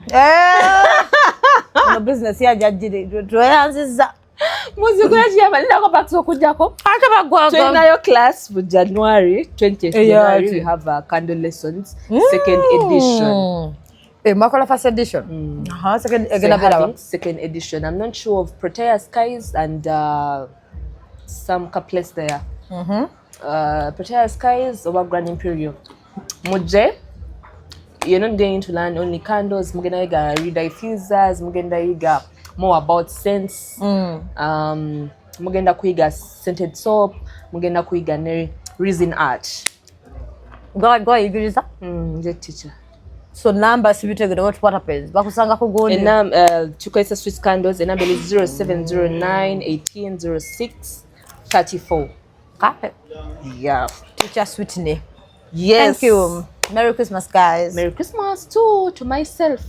Ono business yajja giri tweyanzizza. Muzigule kiyamba linako Pax okujjako. Ate bagwaga. Tulinayo class for January 20th. Yeah, January ati. we have a candle lessons second edition. Eh, mwakola first edition. Aha, second egenda So beera. Having second edition. I'm not sure of Protea Skies and some place there. Protea Skies oba Grand Imperial. Mujje, you're not going to learn only candles. Mugenda yiga reed diffusers. Mugenda yiga more about scents. Mugenda kuyiga scented soap. Mugenda kuyiga ne resin art. Gwayigiriza? Nze teacher. So namba sibitegere, what happens, bakusanga ku gundi? Tukozesa Swiss Candles. Enamba eri 0709 1806 34. Kale. Yeah. Teacher Sweetney. Yes. Thank you. Merry Christmas, guys. Merry Christmas too to myself.